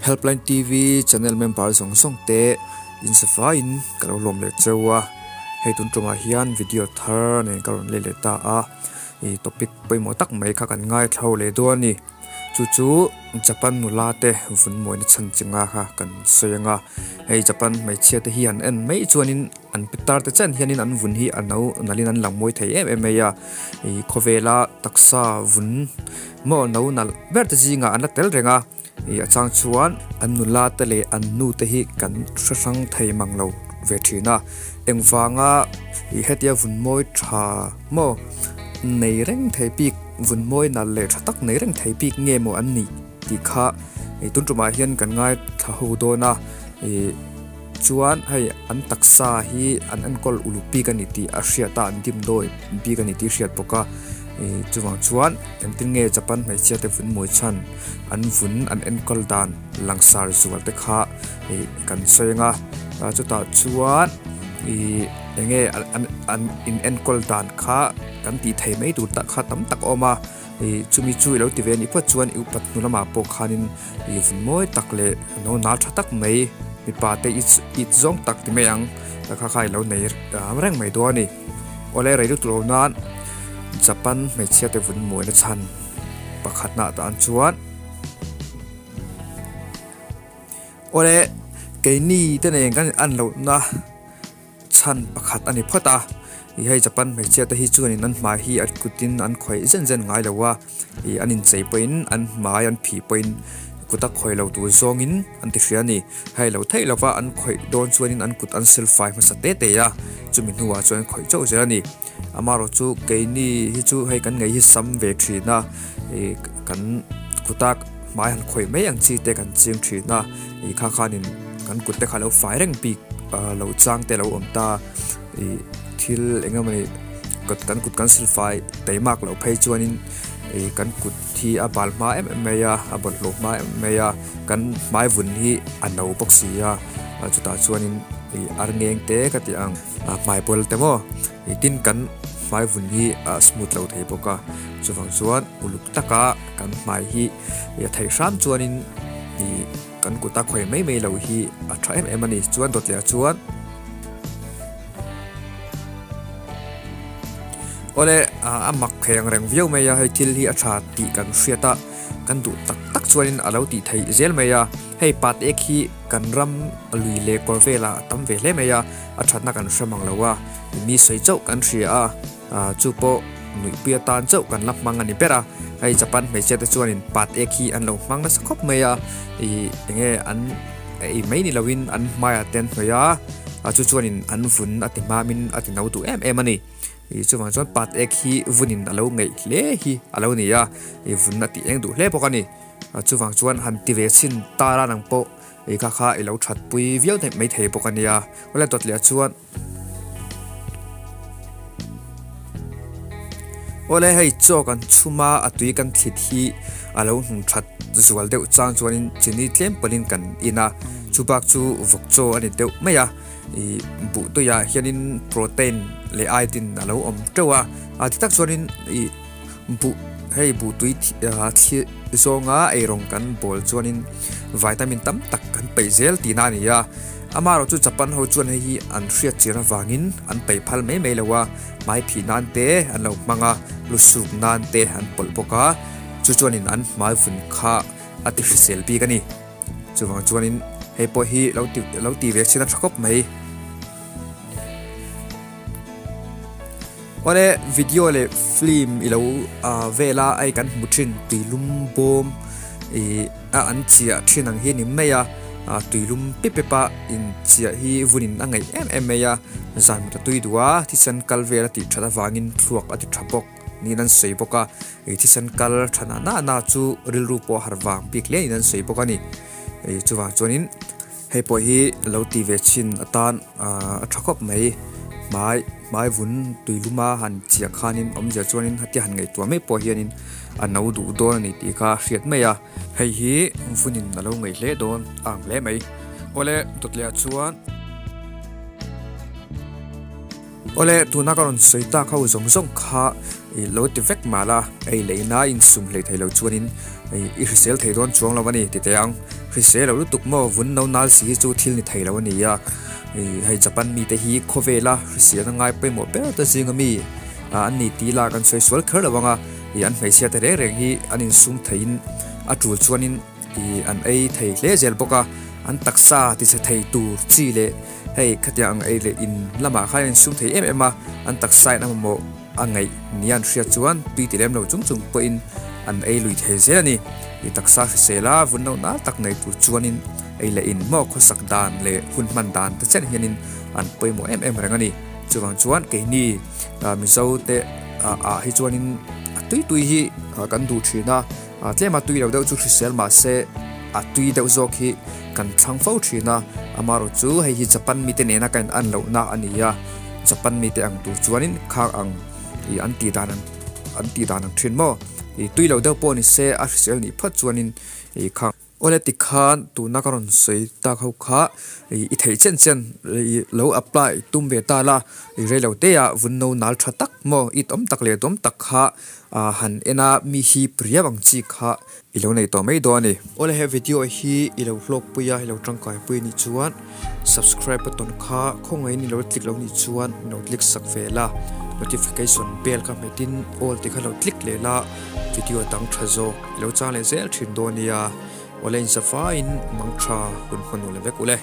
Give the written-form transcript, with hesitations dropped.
Helpline TV channel member zawng zawng te in safa in ka lo lawm leh cheu a, hei tun tumah hian video thar nen ka rawn lei leh ta a, ih topic pawimawh tak mai kha kan ngaithla ho leh dawn a ni. Chu chu Japan nula te vun mawina chhan chinga kha kan sawi ang a, hei Japan hmeichhia te hi an en mai chuanin an pitar te chen hianin an vun hi a no nalhin an lang mawi thei em em mai a, ih khawvela taksa vun maw no nalh ber te zingah an la tel reng a, ih a chang chuan an nula te leh an nu te hi kan hre hrang thei mang lo ve thin a, engvanga ih hetia vun mawi tha maw nei reng thei bik vun mawi nalh leh tha tak nei reng thei bik nge maw an nih tih kha ih tun tumah hian kan ngaithla ho dawn a ih chuan hei an taksa hi an enkawl uluk bik a ni tih a hriat a an dim dawi bik a ni tih a hriat bawk a ih chuvang chuan engtin nge Japan hmeichhia te vun mawi chhan an vun an enkawl dan langsar zual te kha ih kan sawi ang a chutah chuan ih eng nge an an in enkawl dan kha kan tih thei mai tur tak kha tam tak a awm a ih chumi chu i lo ti ve a nih phawt chuan i upat hnu lamah pawh khanin ih vun mawi tak leh no nal tha tak mai mipa te it zawng tak ti mai ang kha kha i lo nei reng mai dawn a ni awle rei lutuk lo nan Japan hmeichhia te vun mawina chhan pakhatna tan chuan awle keini te nen kan in an lohna. Chhan pakhat a ni phawt a, ih hei Japan hmeichhia te hi chuanin an hmai hi an kutin an khawih zen zen ngai lo a, ih an inchei pawhin an hmai an phih pawhin kut a khawih lo tur zawngin an ti hria a ni. Hei lo theih lova an khawih dawn chuanin an kut an sil fai hmasa te te a, chumi hnuah chuan an khawih chauh zel a ni. Amaherawhchu keini hi chu hei kan ngei hi sam ve thin a, ih kan kuta hmai han khawih mai ang chi te kan ching thin a, ih kha khanin kan kut te kha lo fai reng bik. Lo chang te lo awm ta ih thil eng emawni kut kan kut kan sil fai teimak loh phei chuanin ih kan kut hi a bal hma em em mai a a bawlhhlawh hma em em mai a kan hmai vun hi a no bawk si a chutah chuanin ih arngeng te ka tih ang a hmai bawl te maw ih tin kan hmai vun hi a smooth lo thei bawk a chuvang chuan uluk taka kan hmai hi a theih hram chuanin ih. Kan kut a khawi mai mai lo hi a tha em em a ni. Chuan dawt leh ah chuan awle a mak thei ang reng viau mai a, hei thil hi a tha tih kan hriat a, kan duh tak tak chuanin a lo tih theih zel mai a. Hei pat ek hi kan ram lui leh kawr velah a tam ve hle mai a, a thatna kan hre mang lo a, mi sawi chauh kan hria a. Chu pawh nuihpui atan chauh kan la hmang a ni ber a, hei Japan hmeichhia te chuanin pat ek hi an lo hmang nasa khawp mai a, ih enge an ei mai ni loin an hmaiah te an hnawih a, a chu chuanin an vun a ti hmamin a ti no duh em em a ni. Ih chuvang chuan pat ek hi vunin a lo ngeih hle hi a lo ni a, ih vun a tih eng duh hle bawk a ni. Chuvang chuan han ti ve chhin tar a nang pawh ih kha kha i lo thatpui viau mai thei bawk a nia. Awle dawt leh ah chuan. Awle hei chaw kan chhum a a tui kan thlit hi a lo hnung that zual deuh chang chuanin chini tlem pawlhin kan in a chu bak chu vawk chaw a ni deuh mai a ih buh tuiah hianin protein leh iodine a lo awm teuh a a ti tak chuanin ih buh hei buh tui thli zawnga eirawng kan bawl chuanin vitamin tam tak kan peih zel tihna a ni a. Amaherawh chu Japan ho chuan hei hi an hriat chian avangin an peih phal mai mai lo a, hmai phih nan te an lo hmang a, lu suk nan te an pawlh bawk a, chu chuanin an hmai vun kha a ti hrisel bik a ni. Chuvang chuanin hei pawh hi lo ti lo ti ve chin a tha khawp mai. Awle video leh film i lo vel a hei kan hmu thin tuilum bawm ih a an chiah thin ang hi a ni mai a tuilum pep pep a inchiah hi vunin a ngaih em em mai a zan mut a tui duh a thisen kal vel a tih that avangin thluak a ti tha bawk niin an sawi bawk a ih thisen kal tha na na na chu rilru pawh a harh vang bik hle niin an sawi bawk a ni ih chuvang chuanin. Hei pawh hi lo ti ve chhin atan a tha khawp mai hmai hmai vun tui luma han chiah khanin awmzia chuanin heti han ngaihtuah mai pawh hianin a no duh dawn a ni tih kha a hriat mai a hei hi vunin a lo ngaih hle dawn a ang hle mai awle dawt leh ah chuan. Awle, tuna ka rawn sawi tak ho zawng zawng kha i lo ti vek mah la, ei leina insum hlei thei lo chuanin i hrisel thei dawn chuang lo a ni ti teh ang. Hrisel lo lutuk maw vun no nal si hi chu thil ni thei lo a ni a, hei Japan mite hi khawvela hriselna ngai pawimawh ber te zinga mi an ni tih lah kan sawi sual kher lo ang a, an hmeichhia te reng reng hi an insum theiin a tul chuanin an ei thei hle zel bawk a, an taksa tichhe thei tur chi leh hei khatiang ang ei leh in lamah khan an insum thei em em a, an taksa in a mamawh a ngaih nia an hriat chuan tui ti lem lo chung chung pawhin an ei lui thei zel a ni. I taksa hrisel a vun lo nal tak nei tur chuanin ei leh in maw khawsak dan leh hun hman dan te chen hianin an pawimawh em em reng a ni. Chuvang chuan keini Mizo te ah hi chuanin a tui tui hi kan duh thin a, tlema tui lo deuh chu hrisel mahse a tui deuh zawk hi kan thlang fo thin a, amaherawh chu hei hi Japan mite nena ka in an lohna a ni a, Japan mite ang tur chuanin khak ang ih an tih dan ang an tih dan ang thin maw ih tui lo deuh pawh ni se a hrisel nih phawt chuanin ih khang Awle tikhan tuna ka rawn sawi tak ho kha ih i theih chen chen ih lo apply tum ve ta la ih reilo te ah vun no nal tha tak maw it awm tak leh dawm tak kha ah han en a mi hip riau ang chi kha I lo nei tawh mai dawn a ni. Awle he video hi i lo hlawk pui a, i lo tangkai pui anih chuan subscribe button kha khawngaihin i lo click lo nih chuan i lo click sak ve la, notification bell kha hmetin all tih kha lo click leh la, video dang tha zawk i lo chang leh zel thin dawn nia. Awle inzavaiin mangtha hun hmanul vek ule.